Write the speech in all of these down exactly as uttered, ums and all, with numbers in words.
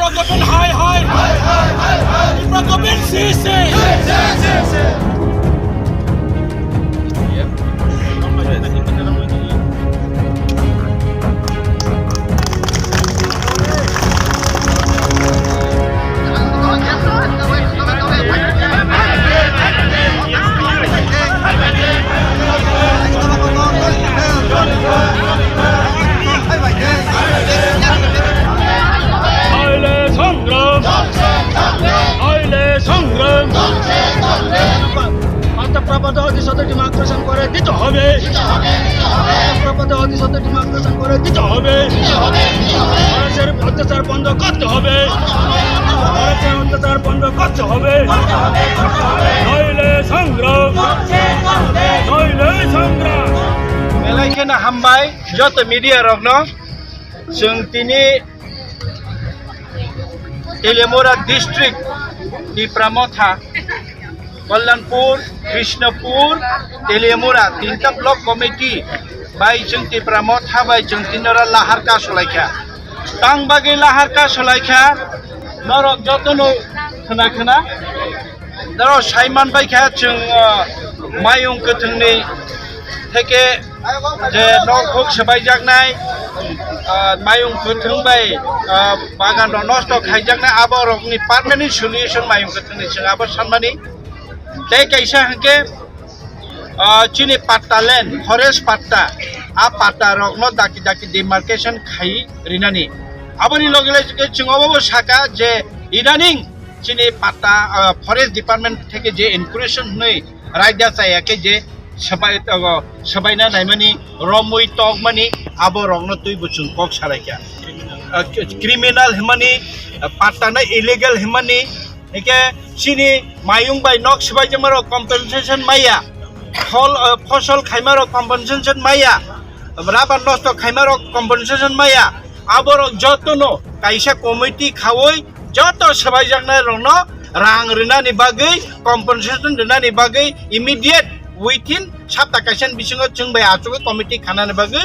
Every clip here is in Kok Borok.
Government hai hai. Tipra government si si. আইলে সংগ্রাম, আইলে সংগ্রাম। আত্মপ্রপদ অধিসত্ত্ব ডিমার্কেশন করে দিতে হবে। আত্মপ্রপদ অধিসত্ত্ব ডিমার্কেশন করে দিতে হবে। ফরেস্টের অত্যাচার বন্ধ করতে হবে। ফরেস্টের অত্যাচার বন্ধ করতে হবে। নইলে সংগ্রাম, নইলে সংগ্রাম। Belai kheno hambai joto media rokno, chwng tini Teliamura district, Tipra Motha, Kalyanpur, Krishnapur, Teliamura, tinta block committee bai chwng Tipra Motha bai chwng tini oro lahar kasolaikha. Tang bagwi lahar kasolaikha, norok jotono khna khna. Norok saiman baikha chwng, ah, mayung kwthwngni theke je nok huk swbaijaknai, ah, mayung kwthwng bai, ah, bagan rok nosto khaijaknai, abo rokni permanent solution mayung kwthwngni chwng abo sanmani. Tei kaisa hwnkhe, ah, chini patta land, forest patta, a patta rokno daki daki demarcation khai rinani. Aboni loge loge chwng obo saka je idaning chini patta, ah, forest department theke je incursion hwnwi raida chaya khe je swbai, ah, swbaina naimani, romwi tokmani, abo rokno twi bo chwng kok salaikha. Ah, criminal hwnmani, ah, patta no illegal hwnmani, hwnkhe chini mayung bai nok swbaijakma rok compensation maya, phol, ah, phosol khaima rok compensation maya, rubber nosto khaima rok compensation maya, aborok jotono kaisa committee khaui joto swbaijaknai rokno rang rinani bagwi, compensation rinani bagwi immediate within sapta kaisa ni bisingo chwng bai achugwi committee khanani bagwi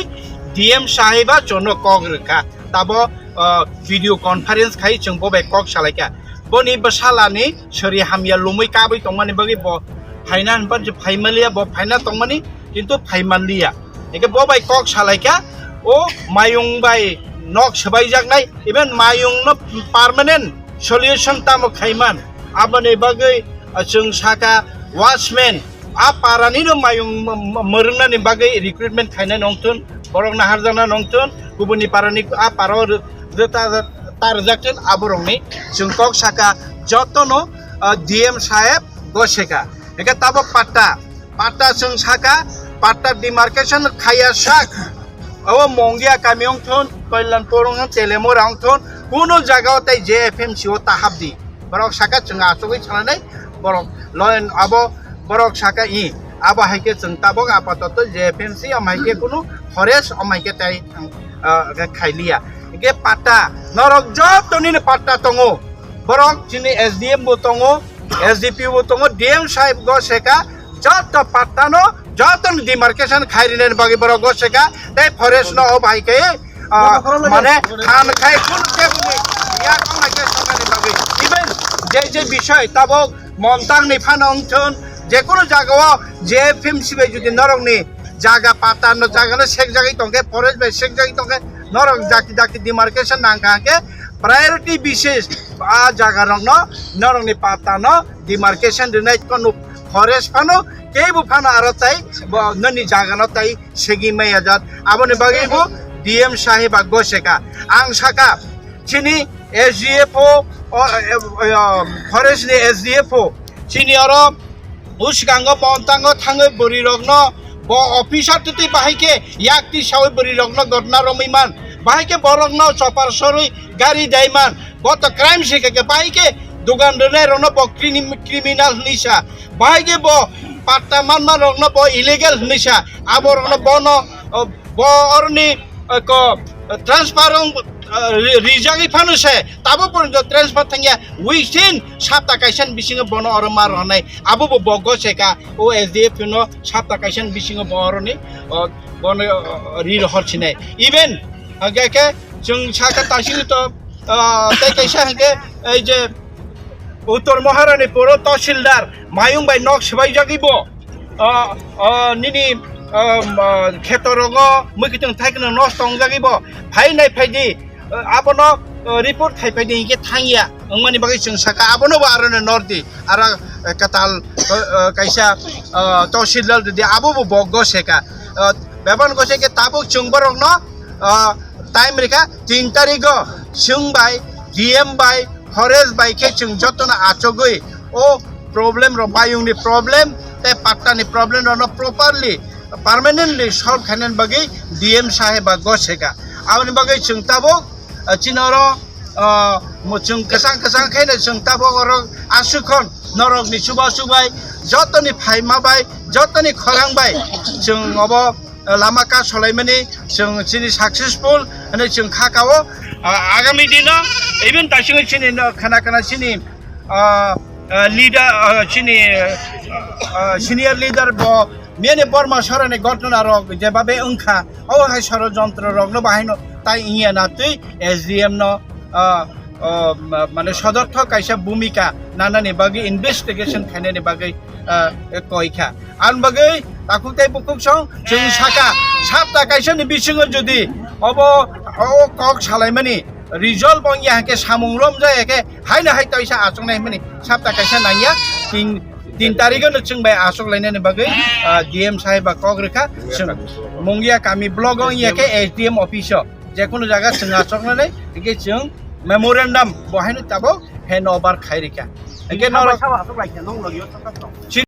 D M saheba chwngno kok rwkha. Tabo, ah, video conference khai chwng bo bai kok salaikha. Boni bwsalani sori hamya lumui kabui tongmani bagwi bo phaina hinphan se phaimaliya, bo phaina tongmani kintu phaimanliya. Hingke bo bai kok salaikha, o mayung bai nok swbaijaknai, even mayungno permanent solution tamo khaiman. Aboni bagwi, ah, chwng saka watchman, a parani no mayung m-, m-, mwrwngnani bagwi recruitment khaina nongthun, borok naharjakna nongthun, kubuni parani a parao rw-, rwta-, ta rwjakthun, aborokni chwng kok saka jotono, ah, D M saheb goseka. Hingke tabok patta, patta chwng saka, patta demarcation khaiya sak. Abo Mongia kami wngthun, Kalyanpur wngthun, Telemura wngthun, kunu jaga o tei J F M C o ta habdi. Borok saka chwng achugwi sananai, borok loin abo, borok saka i, abo hai khe chwng tabok apatoto J F M C, omo hai khe kunu forest, omo hai khe tei, ah, khailiya. Hingke patta, norok joto nini patta tongo. Borok chini S D M bo tongo, S D P O bo tongo, D M saheb go seka, joto pattano, joto ni demarcation khai rinani bagwi borok go seka, tei forest no o bai khe, ah, mane than khai kun kebuni yak ong hai khe songani bagwi. Even je je bisoi tabok Montang ni phano wngthun, je kunu jaga o J F M C bai jodi norok ni jaga patta no jaga no sekjagwi tongkhe, forest bai sekjagwi tongkhe, norok jati jati demarcation nangkha hwnkhe priority bises a jaga rokno norokni patta no demarcation rinai kono forest phano kebo phano aro tai bo noni jaga no tai segi maya jat aboni bagwi bo D M saheba goseka ang saka chini S D F O o, e, e, o, forest ni S D F O chini oro Bwskango Montango thangwi bwrwirokno bo officer twtwi bahai khe yak tisaui bwrwirokno gotna romwi man. Bahai khe borokno chopar sorwi gari dai man. Bo to crime se khe, bahai khe dugan rwnairokno bo crimi-, criminal hwnwi sa. Bahai khe bo patta manmarokno bo illegal hwnwi sa. Aborokno bono, o, bo oroni, o, ko, transfer wng, o, ri-, rijagwi phano se. Tabo porjonto transfer thangya. Within sapta kaisa ni bisingo bono oro ma rwnai. Abo bo bo goseka o S D F no sapta kaisa ni bisingo bo oroni, o, bono, o, ri rohor sinai. Even, hwnkhe khe chwng saka taisingwi to Ah, tei kaisa hwnkhe ei je Uttor Maharani Puro Tahsildar Mayung bai nok swbaijagwi bo, ah, ah, nini, ah, ah, kheto rogo mui kitung thai kheno nosto wngjagwi bo phai nai phai di, ah, abono, ah, report khai phai di hinkhe thangya wngmani bagwi chwng saka abono bo aro no nordi aro, eh, kwtal, eh, eh, kaisa, ah, Tahsildar di abo bo bo goseka, ah, bebak goseka tabuk chwng borokno, ah, time rikha tin tarigo chwng bai D M bai forest bai khe chwng jotono achugwi o problem rok mayung ni problem tei patta ni problem rok no properly permanently solve khainani bagwi D M saheba goseka. Aboni bagwi chwng tabuk, ah, chini oro, ah, mo chwng kwchang kwchang khaino chwng tabuk oro aswk khon norok ni chubachu bai jotoni phaima bai jotoni khorang bai chwng obo lama ka solaimani chwng chini successful hwnwi chwng kha kao. Ah, agami dino even taisingwi chini no khana khana chini, ah, ah, leader, ah, chini, ah, senior leader bo miyani Borma sorani gotna rok jebabe wngkha o hai sorojontro rokno bahaino tai wngya na twi S D M no, ah, ah, ma-, mane sodorthok kaisa bhumika nanani bagwi investigation khainani bagwi, ah, koi kha. Ang bagwi takhuk tei bukhuk song chwng saka sapta kaisa ni bisingo jodi obo o kok salaimani result bo wngya hwnkhe samung romjaya khe haino hai toisa achuknai hwnmani sapta kaisa nangya tin, tin tarigo no chwng bai achuk lainani bagwi, ah, D M saheba kok rwkha chwng Mungia kami block o wngya khe S D M office o jekunu jaga chwng achuknani hwnkhe chwng memorandum bo haino tabuk hand over khai rikha. Hwnkhe norok chini